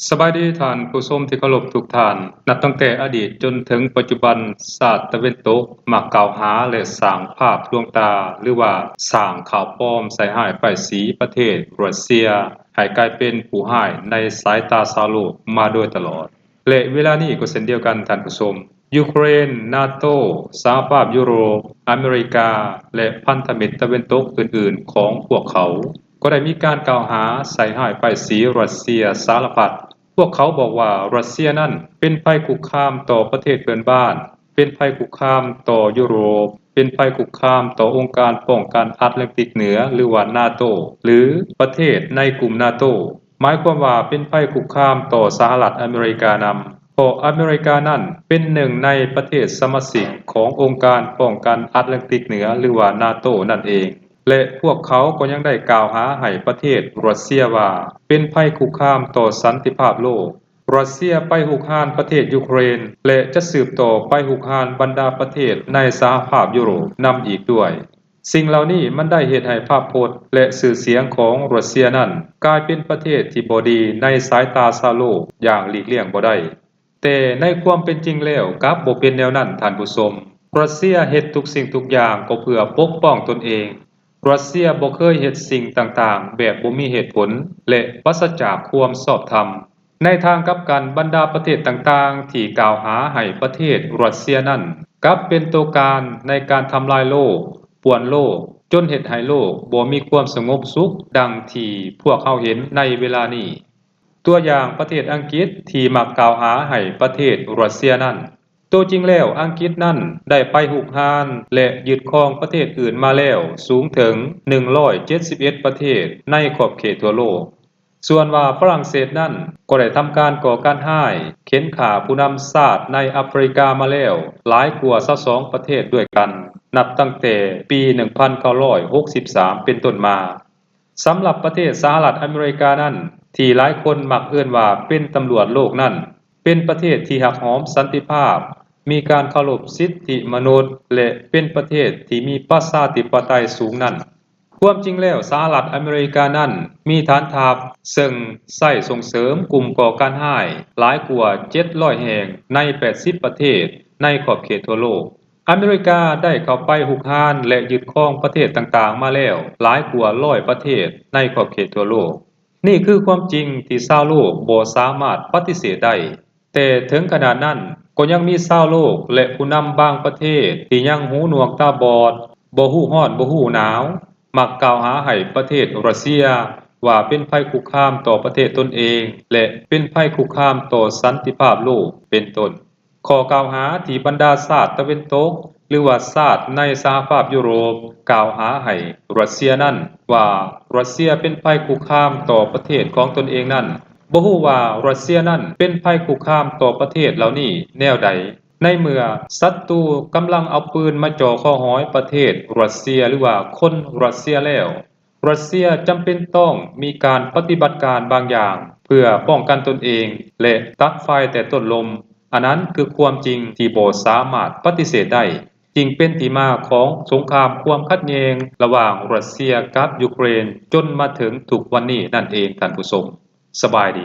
ສະບາຍດີທ່ານຜູ້ຊົມທີ່ເຄົາລົບທຸກທ່ານ. ນັບຕັ້ງແຕ່ອະດີດຈົນເຖິງປັດຈຸບັນ, ຊາດຕາເວັນຕົກມັກກ່າວຫາ ແລະ ສ້າງພາບລວງຕາ ຫຼືວ່າສ້າງຂ່າວປອມໃສ່ຮ້າຍປ້າຍສີປະເທດຣັດເຊຍ ໃຫ້ກາຍເປັນຜູ້ຮ້າຍໃນສາຍຕາຊາວໂລກມາໂດຍຕະຫຼອດ. ແລະ ເວລານີ້ກໍເຊັ່ນດຽວກັນທ່ານຜູ້ຊົມ, ຢູເຄຣນ, ນາໂຕ, ສະຫະພາບຢູໂຣບ, ອາເມລິກາ ແລະ ພັນທະມິດຕາເວັນຕົກອື່ນໆຂອງພວກເຂົາ ກໍໄດ້ມີການກ່າວຫາໃສ່ຮ້າຍປ້າຍສີຣັດເຊຍສາລະພັດ. ພວກເຂົາບອກວ່າຣັດເຊຍນັ້ນເປັນໄພຄຸກຄາມຕໍ່ປະເທດເພື່ອນບ້ານ, ເປັນໄພຄຸກຄາມຕໍ່ຢູໂຣບ, ເປັນໄພຄຸກຄາມຕໍ່ອົງການປ້ອງກັນອາດແລນຕິກເໜືອ ຫຼືວ່ານາໂຕ ຫຼືປະເທດໃນກຸ່ມນາໂຕ. ໝາຍຄວາມວ່າເປັນໄພຄຸກຄາມຕໍ່ສະຫະລັດອາເມລິການຳ, ເພາະອາເມລິການັ້ນເປັນໜຶ່ງໃນປະເທດສະມາຊິກຂອງອົງການປ້ອງກັນອາດແລນຕິກເໜືອ ຫຼືວ່ານາໂຕນັ້ນເອງ. ແລະ ພວກເຂົາກໍຍັງໄດ້ກ່າວຫາໃຫ້ປະເທດຣັດເຊຍວ່າເປັນໄພຄຸກຄາມຕໍ່ສັນຕິພາບໂລກ. ຣັດເຊຍໄປຮຸກຮານປະເທດຢູເຄຣນ ແລະ ຈະສືບຕໍ່ໄປຮຸກຮານບັນດາປະເທດໃນສະຫະພາບຢູໂຣບນຳອີກດ້ວຍ. ສິ່ງເຫຼົ່ານີ້ມັນໄດ້ເຮັດໃຫ້ພາບພົດ ແລະ ຊື່ສຽງຂອງຣັດເຊຍນັ້ນກາຍເປັນປະເທດທີ່ບໍ່ດີໃນສາຍຕາຊາວໂລກຢ່າງຫຼີກລ່ຽງບໍ່ໄດ້. ແຕ່ໃນຄວາມເປັນຈິງແລ້ວກັບບໍ່ເປັນແນວນັ້ນທ່ານຜູ້ຊົມ. ຣັດເຊຍເຮັດທຸກສິ່ງທຸກຢ່າງກໍເພື່ອປົກປ້ອງຕົນເອງ. ຣັດເຊຍບໍ່ເຄີຍເຮັດສິ່ງຕ່າງໆແບບບໍ່ມີເຫດຜົນ ແລະ ປາສະຈາກຄວາມຊອບທຳ. ໃນທາງກັບກັນ, ບັນດາປະເທດຕ່າງໆທີ່ກ່າວຫາໃຫ້ປະເທດຣັດເຊຍນັ້ນ ກັບເປັນໂຕການໃນການທຳລາຍໂລກ, ປ່ວນໂລກ, ຈົນເຮັດໃຫ້ໂລກບໍ່ມີຄວາມສະຫງົບສຸກດັ່ງທີ່ພວກເຮົາເຫັນໃນເວລານີ້. ຕົວຢ່າງປະເທດອັງກິດທີ່ມັກກ່າວຫາໃຫ້ປະເທດຣັດເຊຍນັ້ນ, ໂຕຈິງແລ້ວອັງກິດນັ້ນໄດ້ໄປຮຸກຮານ ແລະ ຍຶດຄອງປະເທດອື່ນມາແລ້ວສູງເຖິງໜຶ່ງຮ້ອຍເຈັດສິບເອັດປະເທດໃນຂອບເຂດທົ່ວໂລກ. ສ່ວນວ່າຝຣັ່ງເສດນັ້ນກໍໄດ້ທຳການກໍ່ການຮ້າຍ ເຂັນຂ້າຜູ້ນຳຊາດໃນອາຟຣິກາມາແລ້ວຫຼາຍກວ່າຊາວສອງປະເທດດ້ວຍກັນ ນັບຕັ້ງແຕ່ປີໜຶ່ງພັນເກົ້າຮ້ອຍຫົກສິບສາມເປັນຕົ້ນມາ. ສຳລັບປະເທດສະຫະລັດອາເມລິການັ້ນ ທີ່ຫຼາຍຄົນມັກເອີ້ນວ່າເປັນຕຳຫຼວດໂລກນັ້ນ ເປັນປະເທດທີ່ຮັກຫອມສັນຕິພາບ, ມີການເຄົາລົບສິດທິມະນຸດ ແລະ ເປັນປະເທດທີ່ມີປະຊາທິປະໄຕສູງນັ້ນ. ຄວາມຈິງແລ້ວ ສະຫະລັດອາເມລິການັ້ນມີຖານທັບເຊິ່ງໃຊ້ສົ່ງເສີມກຸ່ມກໍ່ການຮ້າຍຫຼາຍກວ່າເຈັດຮ້ອຍແຫ່ງໃນແປດສິບປະເທດໃນຂອບເຂດທົ່ວໂລກ. ອາເມລິກາໄດ້ເຂົ້າໄປຮຸກຮານ ແລະ ຍຶດຄອງປະເທດຕ່າງໆມາແລ້ວຫຼາຍກວ່າຮ້ອຍປະເທດໃນຂອບເຂດທົ່ວໂລກ. ນີ້ຄືຄວາມຈິງທີ່ຊາວໂລກບໍ່ສາມາດປະຕິເສດໄດ້. ແຕ່ເຖິງຂະໜາດນັ້ນ, ກໍຍັງມີຊາວໂລກ ແລະ ຜູ້ນຳບາງປະເທດທີ່ຍັງຫູໜວກຕາບອດ, ບໍ່ຮູ້ຮ້ອນບໍ່ຮູ້ໜາວ, ມັກກ່າວຫາໃຫ້ປະເທດຣັດເຊຍວ່າເປັນໄພຄຸກຄາມຕໍ່ປະເທດຕົນເອງ ແລະ ເປັນໄພຄຸກຄາມຕໍ່ສັນຕິພາບໂລກ ເປັນຕົ້ນ. ຂໍ້ກ່າວຫາທີ່ບັນດາຊາດຕາເວັນຕົກ ຫຼືວ່າຊາດໃນສະຫະພາບຢູໂຣບກ່າວຫາໃຫ້ຣັດເຊຍນັ້ນວ່າ ຣັດເຊຍເປັນໄພຄຸກຄາມຕໍ່ປະເທດຂອງຕົນເອງນັ້ນ, ບໍ່ຮູ້ວ່າຣັດເຊຍນັ້ນເປັນໄພຄຸກຄາມຕໍ່ປະເທດເຫຼົ່ານີ້ແນວໃດ, ໃນເມື່ອສັດຕູກຳລັງເອົາປືນມາຈ່ອຄໍຫອຍປະເທດຣັດເຊຍ ຫຼືວ່າຄົນຣັດເຊຍແລ້ວ, ຣັດເຊຍຈຳເປັນຕ້ອງມີການປະຕິບັດການບາງຢ່າງເພື່ອປ້ອງກັນຕົນເອງ ແລະ ຕັດໄຟແຕ່ຕົ້ນລົມ. ອັນນັ້ນຄືຄວາມຈິງທີ່ບໍ່ສາມາດປະຕິເສດໄດ້, ຈຶ່ງເປັນທີ່ມາຂອງສົງຄາມຄວາມຂັດແຍ່ງລະຫວ່າງຣັດເຊຍກັບຢູເຄຣນ ຈົນມາເຖິງທຸກວັນນີ້ນັ້ນເອງທ່ານຜູ້ຊົມ. ສະບາຍດີ.